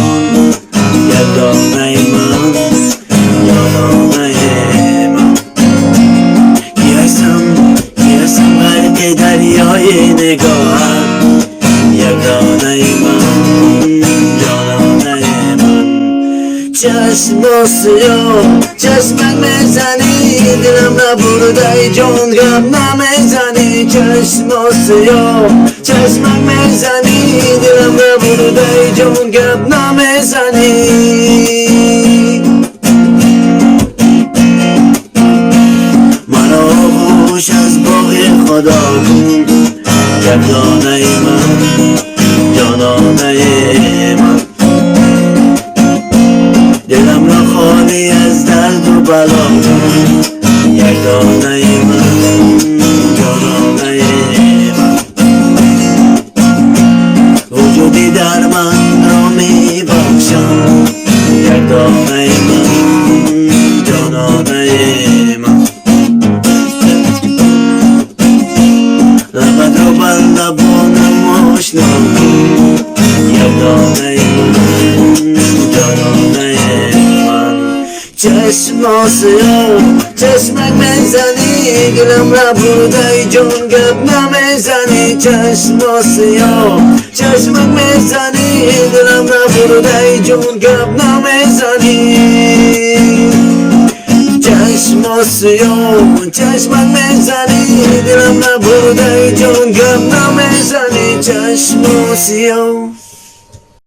کن یگانه من، جانانه من. کی هستم، کی هستم غرق دریای نگاهت، یگانه من، جانانه من. چشم سیاه چشمک میزنی، دلم نبرده جان گپ نمیزنی. چشم سیاه چشمک میزنی، دلم نبرده جان گپ نمیزنی. مرا آغوش از باغ خدا کن، یگانه من، جانانه من. دلم را خالی از درد و بلا کن، یگانه من، جانانه من. وجودی در من را می بخشم، یگانه من، جانانه من. لبت را بر لبانم آشنا کن، یگانه من، جانانه من. چشم سیاه چشمک میزنی، دلم را برده جان گپ نمیزنی. چشم سیاه چشمک میزنی، دلم را برده جان گپ نمیزنی. چشم سیاه چشمک میزنی، دلم را برده جان گپ نمیزنی. چشم سیاه.